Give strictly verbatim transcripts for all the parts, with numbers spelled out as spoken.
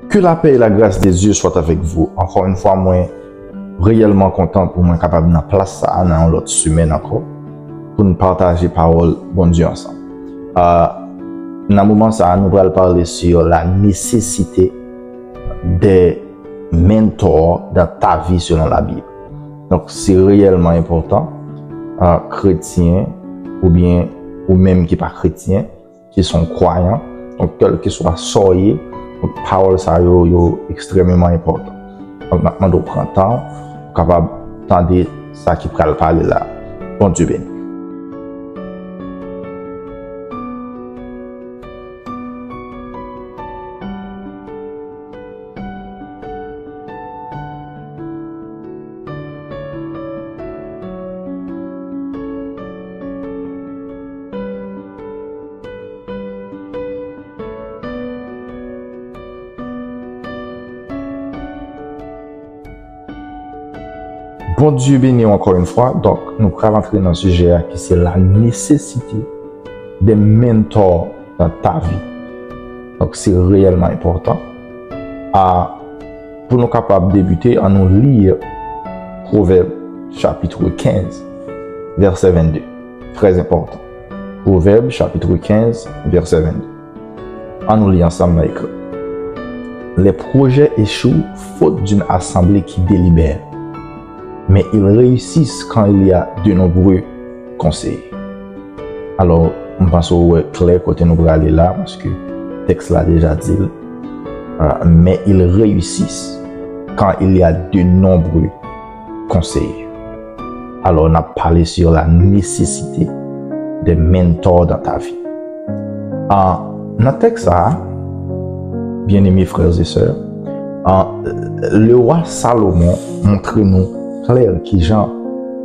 Que la paix et la grâce de Dieu soient avec vous. Encore une fois, mwen reyèlman kontan pou mwen kapab nan plas sa a nan yon lòt semèn ankò pou n pataje pawòl Bondye ansanm. Ah, nan moman sa a, nou pral pale sur la nécessité des mentors dans ta vie selon la Bible. Donk, se reyèlman enpòtan, ah, kretyen oubyen ou menm ki pa kretyen, ki se yon kwayan, donk, kèlkeswa sa w ye, donk, pawòl sa yo, yo ekstrèmeman enpòtan. Donk, m ap mande w pran tan w, ou kapab tande sa ki pral pale la. Bondye beni. Bondye beni w ankò yon fwa. Donk, nou pral antre nan sijè a ki se la nécessité des mentors dans ta vie. Donk, se reyèlman enpòtan. A, pou nou kapab debite, ann nou li Pwovèb chapit kenz, vèsè vennde. Trè enpòtan. Pwovèb chapit kenz, vèsè vennde. Ann nou li ansanm nan ekran. Les projets échouent faute d'une assemblée qui délibère, mais ils réussissent quand il y a de nombreux conseillers. Alò, m panse w wè klè kote nou prale la, paske tèks la deja di l. Ah, mais ils réussissent quand il y a de nombreux conseillers. Alò, n ap pale sur la nécessité des mentors dans ta vie. Ah, nan tèks sa a, bien-aimés frères et sœurs, ah, le roi Salomon montre nou klè kijan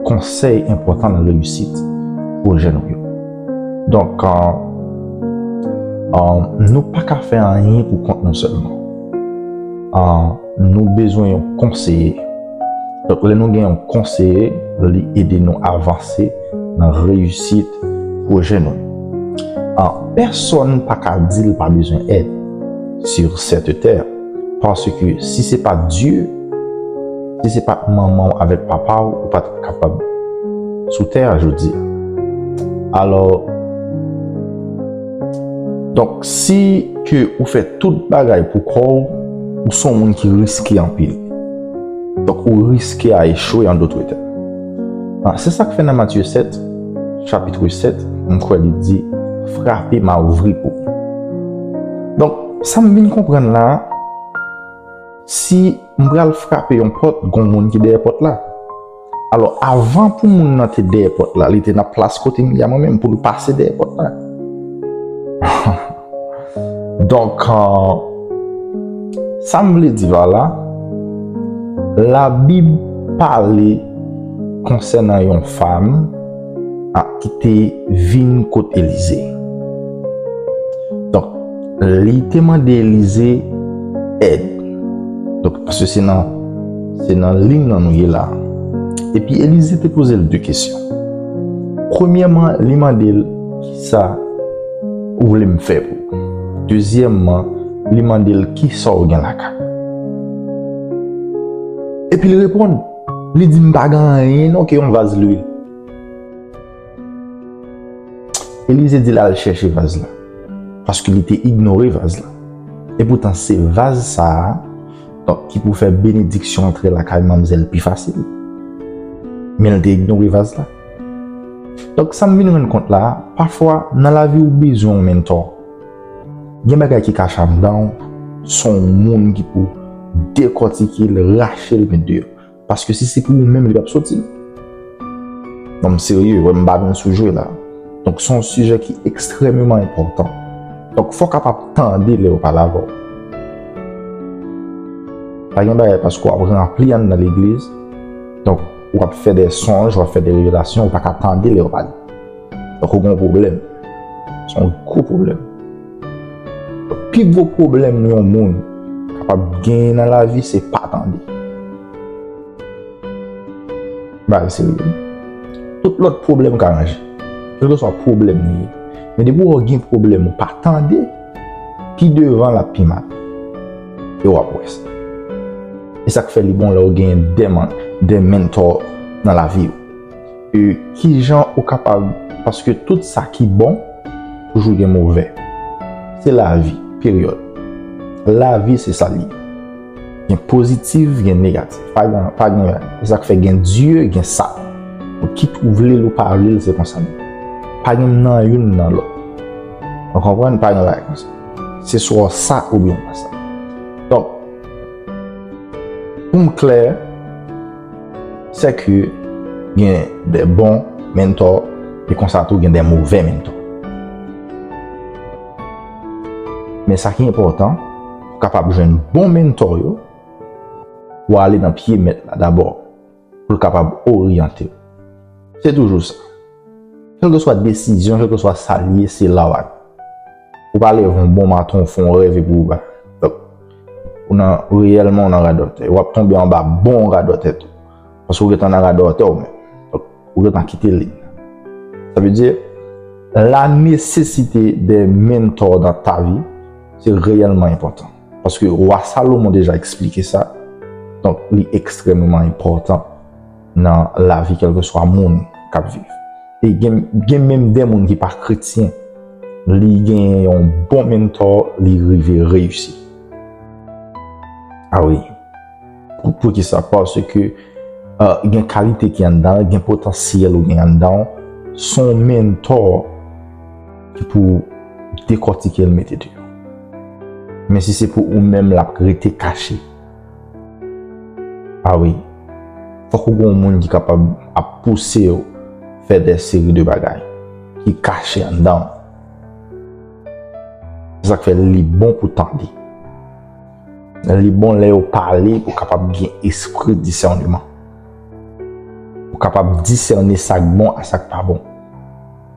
konsèy enpòtan nan reyisit pwojè nou yo. Donk, ah, ah, nou pa ka fè anyen pou kont nou sèlman. Ah, nou bezwen yon konseye. Donk, lè nou gen yon konseye, li ede nou avanse nan reyisit pwojè nou yo. Ah, pèsonn pa ka di l pa bezwen èd sur cette terre, paske si se pa Dye, si se pa t manman w avèk papa w, ou pa t ap kapab sou tè a jodi a. Alò, donk, si ke ou fè tout bagay pou kò w, ou se yon moun ki riske anpil. Donk, ou riske a echwe, an dòt tèm. Ah, se sa k fè nan Matye sèt, chapit sèt, m kwè li di, frape, m a ouvri pou ou. Donk, sa m vin konprann la, si m pral frape yon pòt, gon moun ki dèyè pòt la. Alò, avan pou moun nan te dèyè pòt la, li te nan plas kote m ye a mwen menm, pou l pase dèyè pòt la. Donk, euh, sa m vle di pa la, Labib pale konsènan yon fanm, a, ki te vin kot Elize. Donk, li te mande Elize èd. Donk, paske se nan, se nan liy nan nou ye la. Epi Elize te poze l de kesyon. Premyèman, li mande l, kisa ou vle m fè pou ou? Dezyèmman, li mande l, kisa w gen lakay ou? Epi li reponn, li di, m pa gen anyen non ke yon vaz lwil. Elize di l al chèche vaz la, paske li te ignore vaz la. Epoutan, se vaz sa a, donk, ki pou fè benediksyon antre lakay manmzèl pi fasil. Men l te ignore vaz la. Donk, sa m vin rann kont la, pafwa, nan lavi ou bezwen yon mentor. Gen bagay ki kache anndan w, se yon moun ki pou dekòtike l, rache l met deyò. Paske si se pou ou menm, li p ap soti. Non, m serye, wè, m pa vin sou jwe la. Donk, se yon sijè ki ekstrèmeman enpòtan. Donk, fò w kapab tande lè yo pale avè w. Pa gen bagay paske w ap ranpli anndan legliz. Donk, w ap fè de sonj, w ap fè de revelasyon, ou pa ka tande lè yo pale. Donk, ou gen yon pwoblèm. Se yon gwo pwoblèm. Pi gwo pwoblèm yon moun kapab genyen nan lavi, se pa tande. Bagay serye. Tout lòt pwoblèm ka ranje. Kèlkeswa pwoblèm li ye. Men depi w gen pwoblèm ou pa tande, pi devan l ap pi mal. e w ap wè sa. E sa k fè li bon lè w gen de, man, de mentor nan lavi w. E kijan ou kapab, paske tout sa ki bon, toujou gen move. Se lavi, peryòd. Lavi se sa l ye. Gen pozitif, gen negatif. Pa gen, pa gen, e sa k fè gen Dye, gen Satan. Ou kit ou vle l ou pa vle l, se konsa l ye. Pa gen nan youn nan lòt. Ou konprann? Pa gen bagay konsa. Se swa w sa oubyen w pa sa. Donk, pou m klè, se ke gen de bon mentor, e konsa tou gen de move mentor. Men sa ki enpòtan, pou w kapab jwenn bon mentor yo, w ale nan pye mèt la dabò, pou l kapab oryante w. Se toujou sa. Kèlkeswa desizyon, kèlkeswa sa l ye, se la w ale. Ou pa leve yon bon maten, ou fè yon rèv epi ou ba. Donk, ou nan, reyèlman, ou nan radòtè. W ap tonbe anba bon radòtè tou. Paske ou gentan nan radòtè ou menm. Donk, ou gentan kite liy la. Sa vle di, la nécessité des mentors dans ta vie, se reyèlman enpòtan. Paske wa Salomon deja eksplike sa. Donk, li ekstrèmman enpòtan nan lavi kèlkeswa moun k ap viv. E gen, gen menm de moun ki pa kretyen, li gen yon bon mentor, li rive reyisi. A wi. Pou, poukisa? Paske, euh, gen kalite ki anndan, gen potansyèl ou gen anndan, se yon mentor ki pou dekòtike l, mete deyò. Men si se pou ou menm, l ap rete kache. A wi. Fòk ou gen yon moun ki kapab ap pouse w fè de seri de bagay ki kache anndan w. Se sa k fè li bon pou tande. Li bon lè yo pale pou w kapab gen espri disèneman. Pou w kapab disène sa k bon a sa k pa bon.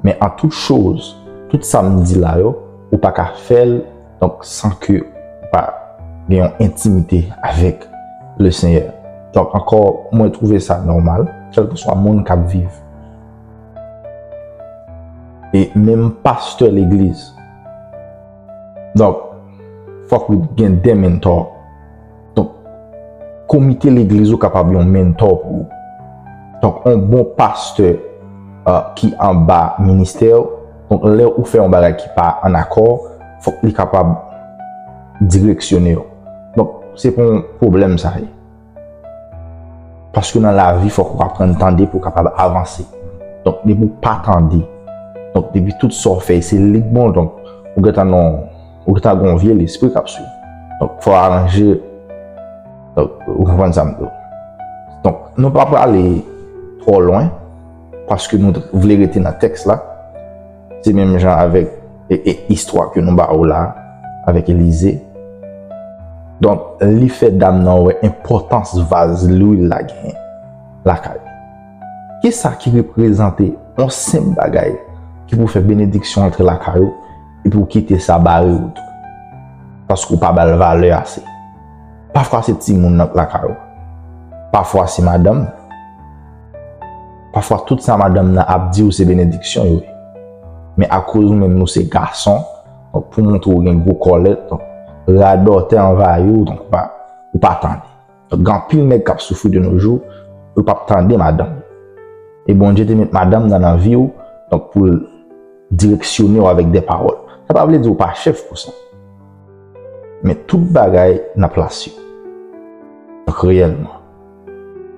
Men an tout choz, tout sa m di la yo, ou pa ka fè l, donk, san ke ou pa gen yon entimite avèk le Senyè. Donk, ankò, mwen twouve sa nòmal, kèlkeswa moun k ap viv. E menm pastè legliz. Donk, fòk ou gen de mentor. Donk, komite legliz ou kapab yon mentor pou ou. Donk, yon bon pastè, euh, ki anba ministè w, donk, lè ou fè yon bagay ki pa an akò, fòk li kapab direksyone w. Donk, se pa yon pwoblèm sa ye. Paske nan lavi, fòk ou aprann tande pou w kapab avanse. Donk, depi w pa tande, donk, depi tout sa w fè, se li k bon, donk, ou gentan nan, ou gentan gen yon vye lespri k ap swiv. Donk, fò w aranje, donk, ou konprann sa m di w. Donk, nou pa prale twò lwen, paske nou t-, vle rete nan tèks la. Se menm jan avèk, e, e, istwa ke nou ba ou la, avèk Elize. Donk, li fè dam nan wè enpòtans vaz lwil la genyen lakay. Kisa ki reprezante yon senp bagay ki pou fè benediksyon antre lakay ou, epi w kite sa bare wout ou? Paske w pa ba l valè ase. Pafwa se timoun nan k lakay ou. Pafwa se madanm. Pafwa tout sa madanm nan ap di w se benediksyon yo ye. Men akoz ou menm nou se gason, donk pou montre w gen gwo kòlèt, donk radòtè anvayi w, donk ou pa, ou pa tande. Donk gen anpil nèg k ap soufri de nos jours, yo p ap tande madanm yo. E Bondye te met madanm nan nan vi w, donk pou l direksyone w avèk de pawòl. Sa pa vle di w pa chèf pou sa. Men tout bagay nan plas yo. Donk, reyèlman.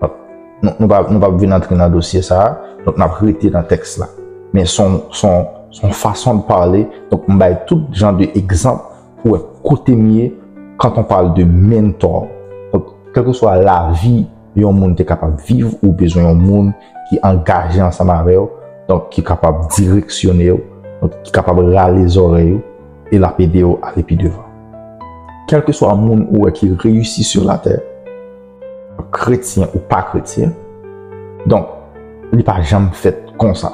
Donk, nou, nou pa, nou p ap vin antre nan dosye sa a, donk n ap rete nan tèks la. Men son, son, son fason de pale, donk m bay tout jan de egzanp pou wè kote m ye, quand on parle de mentor. Donk, kèlkeswa lavi yon moun te kapab viv, ou bezwen yon moun ki angaje ansanm avè w, donk ki kapab direksyone w, donk ki kapab rale zòrèy ou, e l ap ede w ale pi devan. Kèlkeswa moun ou wè ki reyisi sou latè, kretyen ou pa kretyen, donk, li pa janm fèt konsa.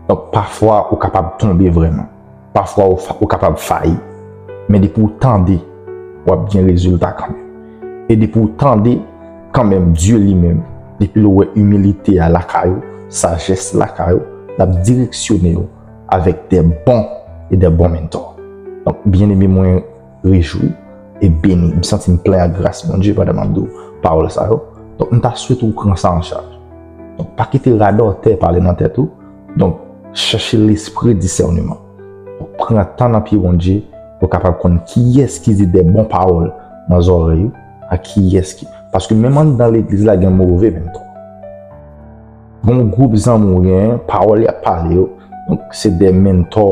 Donk, pafwa, ou kapab tonbe vrèman. Pafwa ou fa-, ou kapab fayi. Men depi w tande, w ap gen rezilta kanmenm. E depi w tande, kanmenm, Dye li menm, depi l wè imilite a lakay ou, sajès lakay ou, l ap direksyone w avèk de bon e de bon mentò. Donk, byeneme mwen, rejwi, e beni. M santi m plen ak gras Bondye pandan m ap di w pawòl sa yo. Donk, m ta swete w pran sa an chaj. Donk, pa kite radòtè pale nan tèt ou. Donk, chèche lespri disèneman. Donk, pran tan nan pye Bondye pou w kapab konn kiyès ki di de bon pawòl nan zòrèy ou, ak kiyès ki. Paske menm anndan legliz la gen move mentò. Bon gwoup zanmi w genyen, pawòl y ap pale yo, donk se de mentò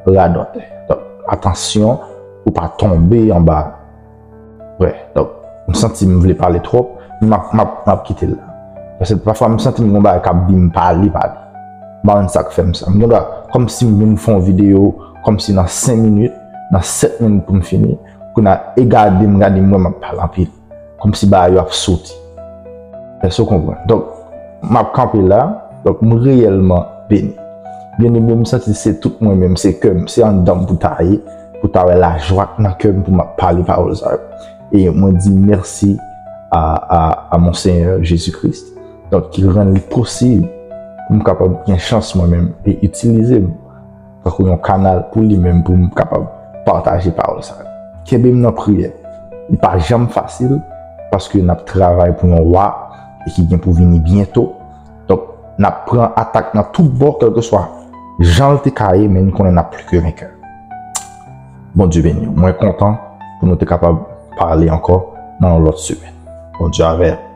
radòtè. Donk, atansyon pou w pa tonbe anba. Vre, donk, m santi m vle pale twòp, men m ap, m ap, m ap kite l la. Paske pafwa m santi m gon bagay k ap di m pale, pale. M pa konn sa k fè m sa. M gen dwa, kòmsi m vin fè yon videyo, kòmsi nan senk minit, nan sèt minit pou m fini. Kounye a, e gade m, gade m, wè m ap pale anpil. Kòmsi bagay yo ap soti. Èske w konprann? Donk, m ap kanpe la. Donk, m reyèlman beni. Byeneme, m santi se tout mwen menm, se kè m, se anndan m pou ta ye, pou ta wè lajwa k nan kè m pou m ap pale pawòl sa yo. E mwen di mèsi a, a, a Monseyè Jezi Kris. Donk, ki rann li posib pou m kapab gen chans mwen menm e itilize m tankou yon kanal pou li menm pou m kapab pataje pawòl sa yo. Kenbe m nan priyè. Li pa janm fasil paske n ap travay pou yon wa e ki gen pou vini byento. Donk, n ap pran atak nan tout bò, kèlkeswa jan l te ka ye, men n konnen n ap pli ke venkè. Bondye beni w. Mwen kontan pou nou te kapab pale ankò nan yon lòt semèn. Bondye avè w.